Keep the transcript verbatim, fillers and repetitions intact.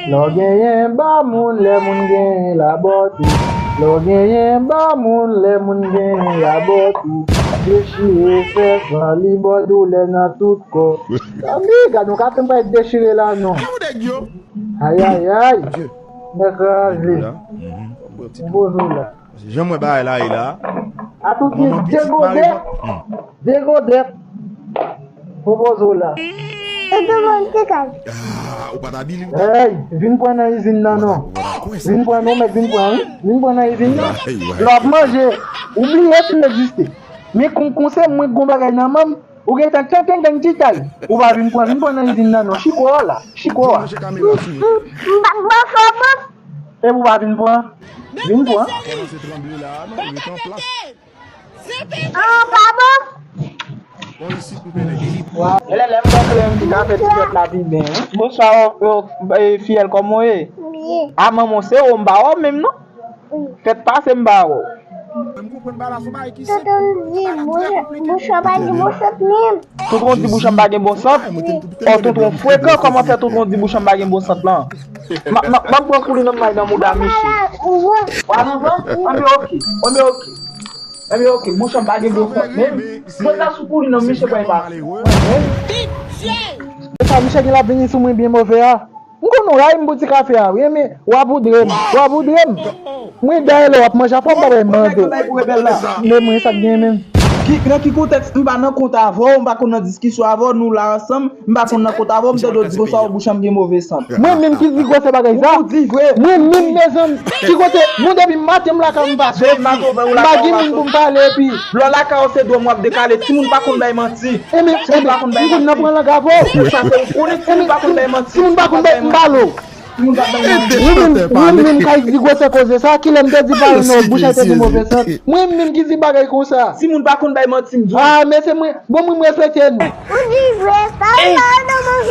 Lè w genyen ba moun, lè moun genyen l a bò tou. Lè w genyen ba moun, lè moun genyen l a bò tou. Dechire, fè san, li bò doulè nan tout kò. Zanmi, gad yon katon pa dechire la non. Ayayay. Nèg kraze. Yon bozo la. Jan m wè bagay la ye la. Atouti, degodèt. Degodèt. Pwopoze w la. Ou pa ta bili. Hey, vin pran nan izin nan non. Vin pran non, mèt vin pran wi. Vin pran nan izin nan. Lè w ap manje, ou bliye si l egziste. Men kon konse mwen gon bagay nan men m, ou gentan tenten gen titay. Ou pa vin pran, vin pran nan izin nan non. Chiko a la, chiko a. M pa pran fò bon. E ou pa vin pran. Vin pran. An pa bon. Elè lè m pran klè m di kafe ti fèt la pi byen. Bonswa, Fiyèl, kòman w ye? A manman w se ou m pa wè w menm non. Fèt pase m pa wè w. Tonton di bouch an pa gen bon sant menm. Tonton di bouch an pa gen bon sant? Ò tonton frekan, kòman fè tonton di bouch an pa gen bon sant lan? M ap pran koulin nan may nan mouda miche. Wa nan van? Anben oke. Anben oke. Anben oke. Bouch an pa gen bon sant menm. Jodi a sou koulin nan miche pran pa. E sa miche gen l ap vini sou mwen byen move a. M konn ou rayi m pou ti kafe a wi, men w ap boudre m, w ap boudre m. Mwen dayè lè w ap manje a fò m pa bay mande w. Men mwen sa k gen menm. Ki, nan ki kontèks m pa nan kont avè w, m pa konn nan diskisyon avè w, nou la ansanm, m pa konn nan kont avè w, m tande w di konsa w bouch an gen move sant. Mwen menm ki di gwosè bagay sa? Ou di vre. Mwen menm mezanmi, ki kote, bon depi maten m lakay m pa soti, m pa gen moun pou m pale epi. Lè w lakay w se dwòm w ap dekale, timoun pa konn bay manti. Ebyen, ebyen, m konn nan pran lang avè w. Sa se ou konnen timoun pa konn bay manti. Timoun pa konn bay m pale w. Ou menm, ou menm kay di gwosè koze sa, kilè m te di pa yon non, bouch a te di move sant. Mwen menm ki di bagay konsa. Timoun pa konn bay manti, m di w. Ah, men se mwen, bon mwen m respekte nou. Ou di vre, sa ou pa nan manje.